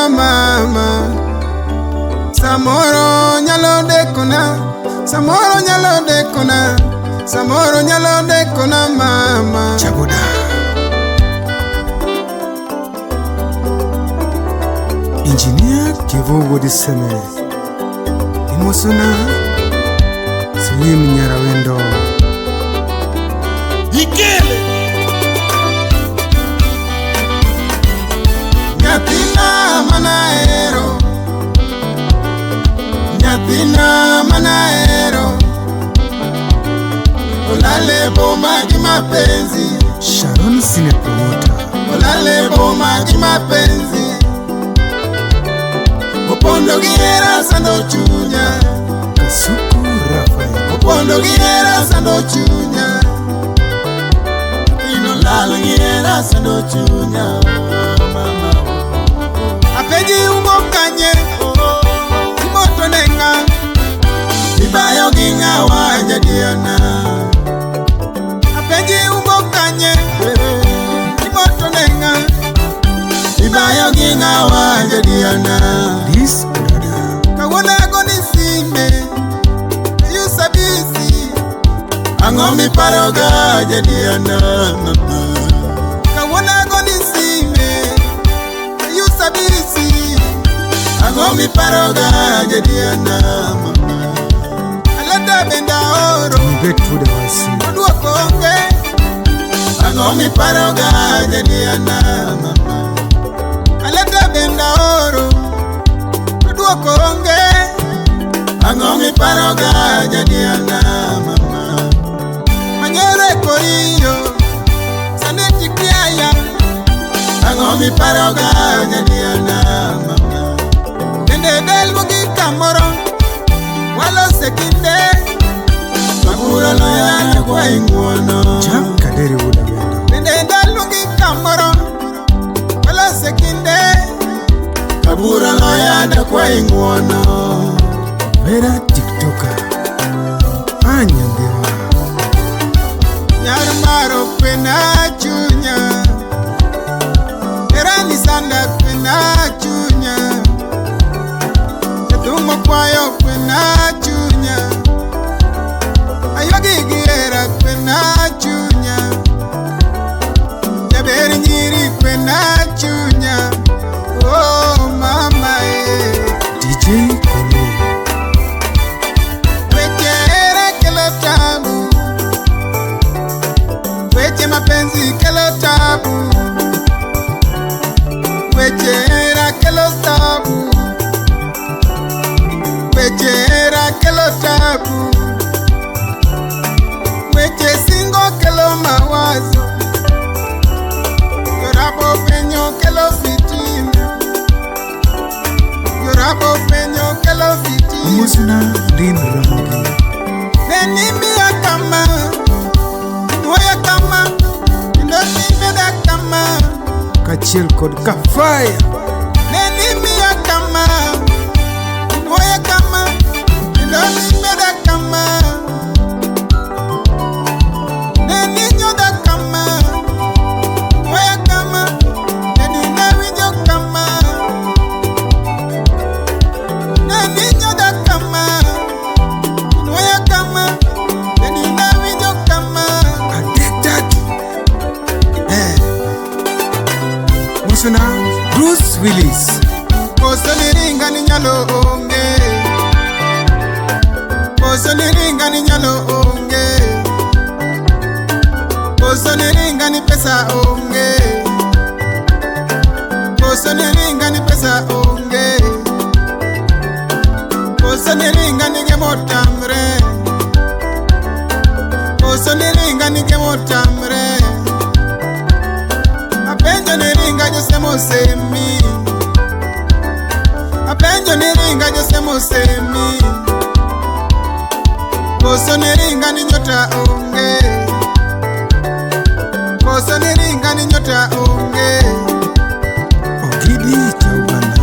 mama. Samoro nyalo dekona, samoro nyalo dekona, samoro nyalo dekona mama. Chaboda. Engineer Kevo Diseme. Imosuna Slim Nyarawendo. Ikele. Nyathina manahero, nyathina manahero, olale boma gi mapenzi, Sharon Cine Promoter. Olale boma gi mapenzi, opondo gi hera sando chunya, Kasuku Rafael. Opondo gi hera sando chunya, nyathino lal gi hera sando chunya, oh mama. Apenji umo kanye, imoto ne ng'a, ibayo gi ng'awa jadiana. Apenji umo kanye, imoto ne ng'a, ibayo gi ng'awa jadiana. Liz Odada. Kawuono agoni sime, you sabisi, ang'o miparoga jadiana mama. Kawuono agoni sime, you sabisi, ang'o miparoga jadiana mama. Aleta bende aoro, Gertrude Wasi. Oduoko onge, ang'o miparoga jadiana mama. Aleta bende aoro, oduoko onge, ang'o miparoga jadiana mama. Manyere koriyo, sani tikiaya, ang'o miparoga jadiana mama. Bende delwo gi kamoro, walose kinde, mabura loya nakwayi ng'uono. Jack Kaderi Wudawendo. Bende delwo gi kamoro, walose kinde, mabura loya nakwayi ng'uono. Vera TikToker. Anyandhiwa. Nyar maro kwena chunya, Erani sanda kwena chunya, Jathumo kwayo kwena chunya, Aywagi gi hera kwena chunya, Jaber nyiri kwena chunya, Oh mama eh. DJ Kolo. Weche hera kelo tabu, weche mapenzi kelo tabu, weche hera kelo tabu, weche hera kelo tabu, weche singo kelo mawazo, jorabo fwenyo kelo fitina, jorabo fwenyo kelo fitina. Mosuna Lin Ramogi. Ne nimiya kama, inuoya kama, kendo nimeda kama. Kaachiel kod Kafaya. Ne nimiya kama, inuoya kama, kendo nimeda kama. Ne ninyodha kama, inuoya kama, dedi nawinjo kama. Ne ninyodha kama, inuoya kama, dedi nawinjo kama. Addicted. Mosuna Bruce Willis. Koso niringa ni nyalo onge, Koso niringa ni nyalo onge, Koso niringa ni pesa onge, Koso niringa ni pesa onge, Koso niringa ni gemotamre, Koso niringa ni gemotamre, Apenjo niringa josemosemi, Apenjo niringa josemosemi, Koso niringa ni nyota onge, Koso niringa ni nyota onge. Ogidi cha Uganda.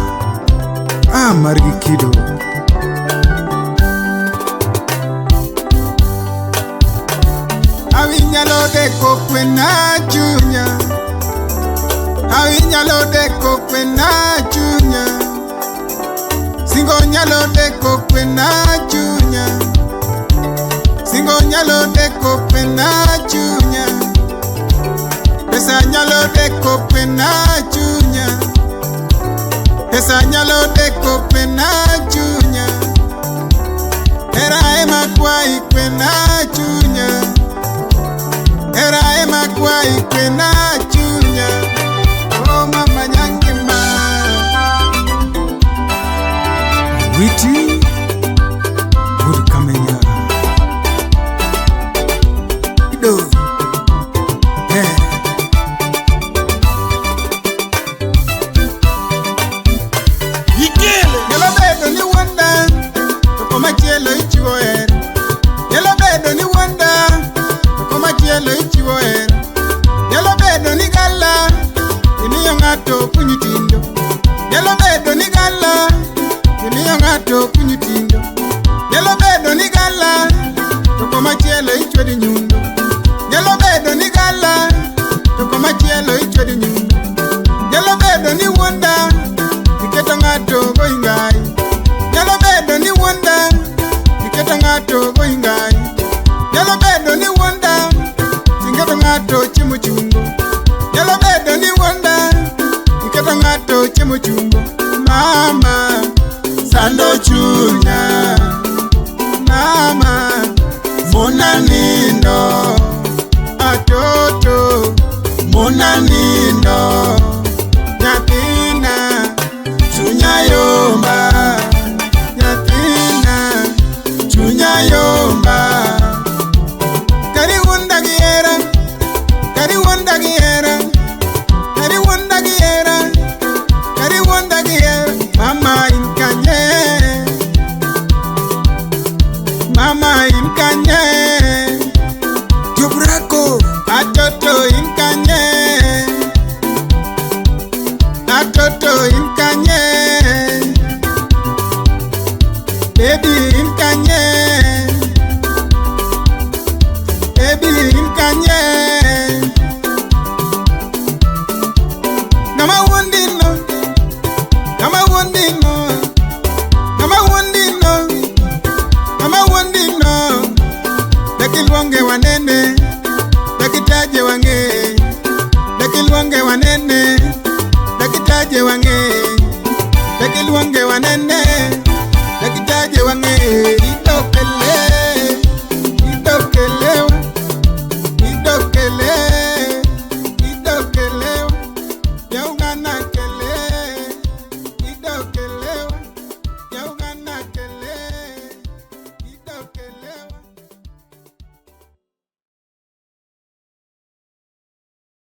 Ah, margi kido. Awinyalo deko kwena chunya, Awinyalo nyalo deko kwena chunya. Singo nyalo deko kwena chunya. Singo nyalo deko kwena chunya. Pesa nyalo deko kwena chunya. Pesa nyalo deko kwena chunya. Hera ema kwayi kwena chunya. Hera ema kwayi kwena chunya. Oh mama nyangima. Witi Good Kamenya Kido. Eh. Nyalo bedo ni wuonda to komachielo ichiwo hera. Nyalo bedo ni wuonda to komachielo ichiwo hera. Nyalo bedo ni gala imiyo ng'ato kunyi tindo. Nyalo bedo ni gala imiyo ng'ato kunyi tindo. Nyalo bedo ni gala to komachielo ichwedi nyundo. Nyalo bedo ni gala to komachielo ichwedi nyundo. Nyalo bedo ni wuonda iketo ng'ato goingai. Nyalo bedo ni wuonda iketo ng'ato goingai. Nyalo bedo ni wuonda iketo ng'ato chiemo chungo. Nyalo bedo ni wuonda iketo ng'ato chiemo chungo. Mama sando chunya. Mama mona nindo. Atoto mona nindo. Nyathina chunya yomba. Nyathina chunya yomba. Kari wuonda gi hera. Kari wuonda gi hera. Kari wuonda gi hera. Kari wuonda gi hera. Mama in kanye. Mama in kanye. Jobrako Atoto in kanye. Atoto in kanye. Baby in kanye. Baby in kanye. Ngama wuondi no. Ngama wuondi no. Ngama wuondi no. Ngama wuondi no. Dakiluonge wanene. Dakitaje wang'e. Dakiluonge wanene. Dakitaje wang'e. Dakiluonge wanene.